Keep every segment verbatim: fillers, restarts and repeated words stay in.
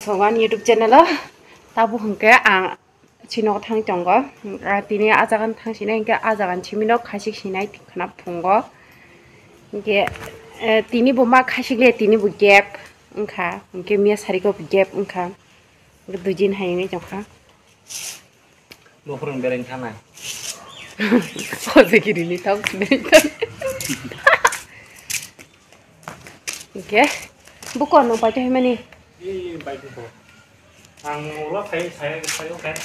Sogan YouTube channel o tabuk hwnkhe ang chino thang tongo. Ah, tini ah jaga thang sinai hwnkhe ah jaga simi no khasik sinai khna phungo. Hwnkhe, eh, tini bo ma khasik le tini bo gap wngkha. Hwnkhe miya sari ko gap wngkha. Hwnkhe dui din hai wngwi tongkha. Bo phwrwng bereng thana. Hojagiri ni tau bereng thana. Hwnkhe buko no paito himani. Ee, bai buko. Ang ulo khai, khai, khai, khai.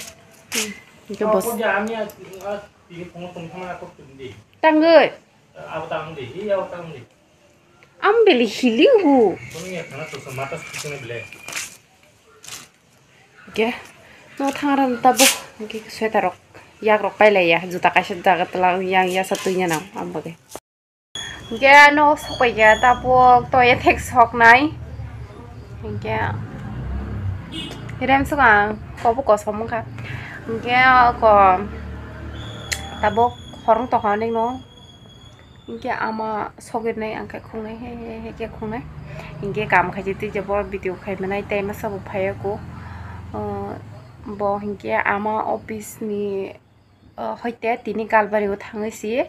Hmm. Hwnkhe bos. Kok dia ami a, a, tini phungo tong thangna kok tong di. Tangwi. Abo tang di, ee, abo tang di. Am beli hili hu. Kono ya khana to mata sukuna bele. Hwnkhe no thangra tabuk hwnkhe sweater rok yak rok pailaiya juta kaisa jaga twlang yang yasa twi nang am bagwi. Hwnkhe no sokpaikha tabuk to ethek soknai. Hwnkhe rem swkang kobo kosom wngkha. Hwnkhe ko tabuk horong tongkha onekno. Hwnkhe ama sogwirnai ang khe khungnai he, he, he khe khungnai. Hwnkhe kam khaijak twi je bo video khaimanai tei masa bo phaiya ko. O, bo hwnkhe ama office ni, o, hoite tini Galbari o thangwi si.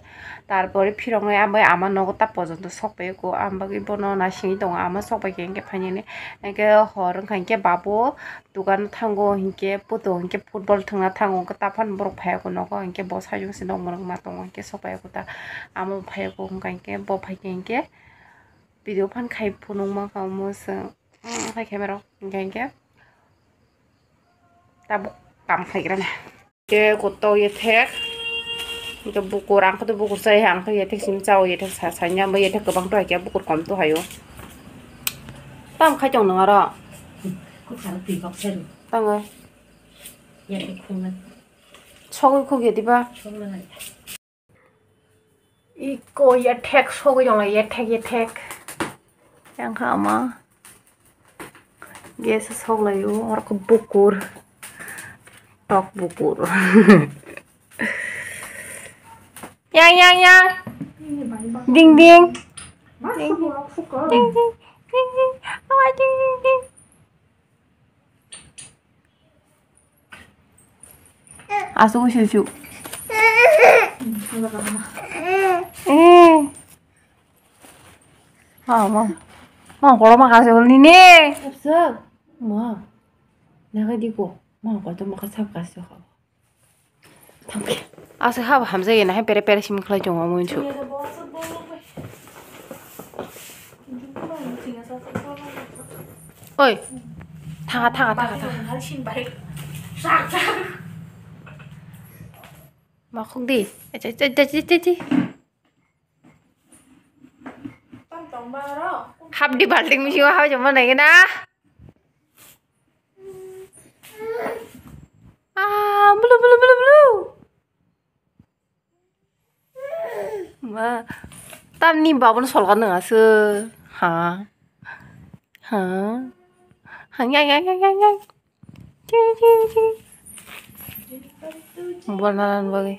Tarpore phiroknai ambai ama nogo ta pojonto sokpaiya ko. Am bagwi bono naisingwi tongo ama sokpaikha hwnkhe phainani. Hwnkhe hor wngkha hwnkhe babo Dukan thango hinkhe puto hinkhe football thwngna thango, hinkhe taphano borok phaiya khe nogo, hinkhe bo sayung se nokmorok ma tongo, hinkhe sok phaiya khe ta amo phaiya khe wngkha hinkhe bo phaikhe hinkhe video phan khai phunukma kha omo se, mm, khai khe borok hinkhe hinkhe tabuk kam khaigrana. Hinkhe koto yethek. Hinkhe bukur, ang khe bukur chaya, ang khe yethek simi chao, yethek sa, sanya, bo yethek kwbang to hai khe bukur kom to haio. Tam khai tong nang aro. Tango. Sogwi khuk yediba. Iko yethek sogwi tong lai, yethek, yethek. Yang kha ama. Gas sok lai o, oro khe bukur. Tok bukur. Yang, yang, yang. Ding, ding. Ding, ding. Ding, ding. Ding, ding. Awa, ding, ding, ding. Asuk, asuk, asuk. Eh. Ma, ma. Ma, kolo ma kasi ul nini. Absa. Ma. Naga di ko. Ma, ko to ma kasap kasi ko. Asuk haba hamjak ya, nahai pere pere simi khlai tongo mui su. Oi. Thanga, thanga, thanga, thanga. Ma khuk di. Echa, echa, echa, echa, echa. Hapdi balting bisingo habai joma nai gana. Ah, bulu, bulu, bulu, bulu. Ma, tamni babon solkan nang asu. Ha. Ha. Ha, yang, yang, yang, yang, yang. Ci, ci, ci. Bol nanan bagwi.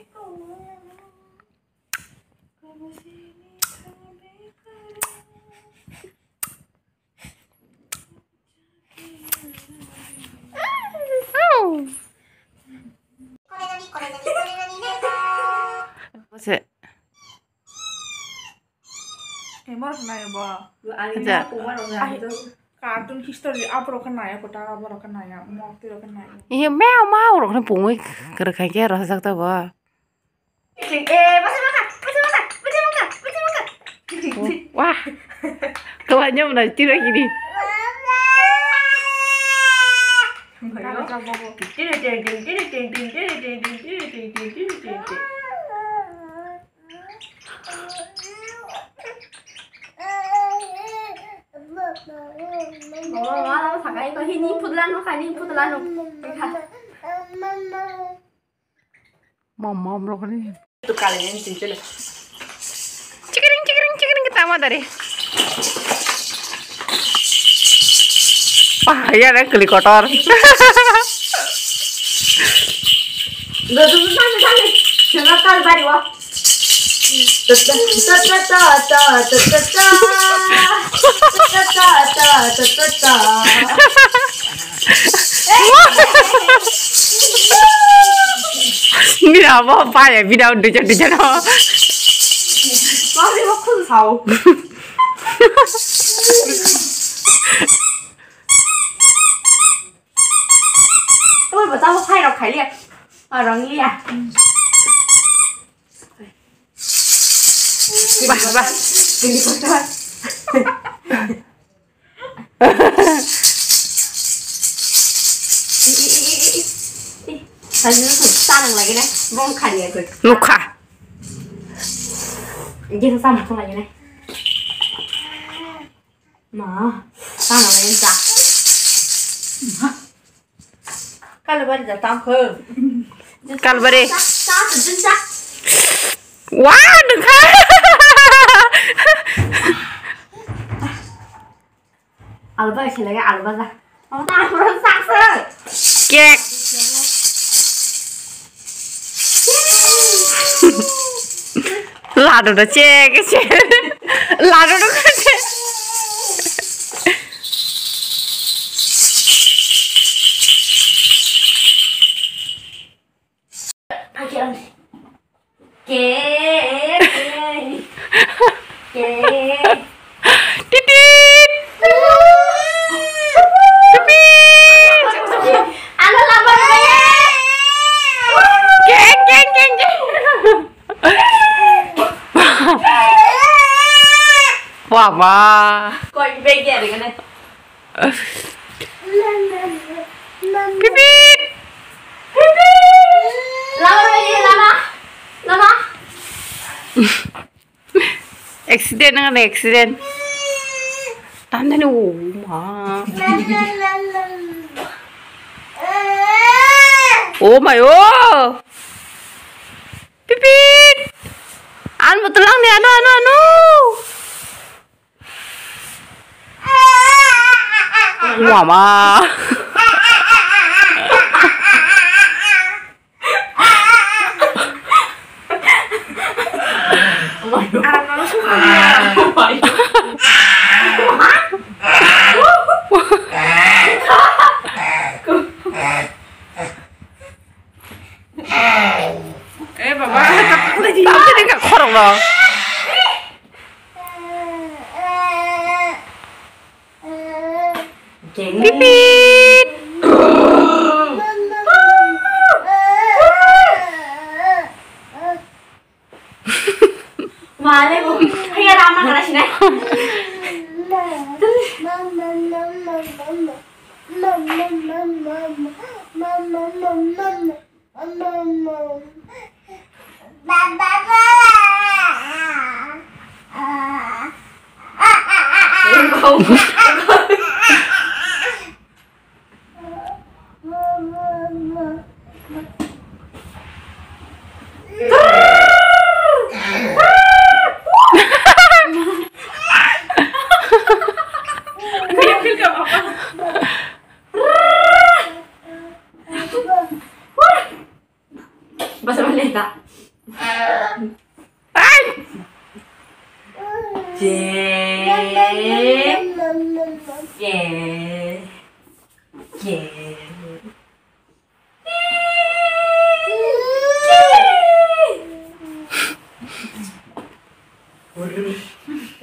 What's it? Emor nai bo. Ani Acha. Cartoon history aborok khe nai ko ta aborok khe nai ya, mok tiro khe nai. Ihe meo ma rok ne pungwi kwrwkha khe rwjak ta bo. Wah. Kawanya muna tiro gini. Mama, mama, sakai ko hini putla no, kani putla no. Mama, mama, mama. Chikiring, chikiring, chikiring, kita mah tadi. Wah, iya, ada keli kotor. Bini abo pai, bini abo duijan duijan o. Mami bo khun sao. Oi, bo tamo phai rok khai liya. Arang liya. Bah, bah. Tadi tu tanang lagi nih, bong kali aku. Nukha. Dia sama aku lagi nih. Ma, tanang lagi dah. Kalbari da tang kho. Kalbari. Sa, sa, sa, sa. Wah, nukha. Alba sih lagi, alba dah. Oh, tak, tak, tak. Cake. Ladu da cake, cake. Ladu da cake. Ke, ke, ke. Titit. Titit. Ano labar ba ye? Keng, keng, keng, keng. Wah, wah. Koi begi ada kena. Pipit. Pipit. Lama lagi, lama. Lama. Accident na accident. Tanda ni, oh ma. Oh my, oh. Pipit. An betulang ni, anu, anu, anu. Mama. Eh, baba, tak boleh di. Tapi dia nggak korong loh. Pipit. Male bo, haya rama kara sinai. Basa maleta. Ai! Je. Je. Je.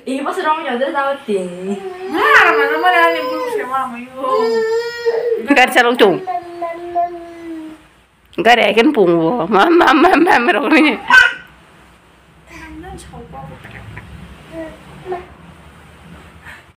Ini pas orang yang ada tahu deh. Nah, mana mana ini belum siapa mau. Gari sarong tung. Gari akan pung bo. Mam, mam, mam, mam, rok ni.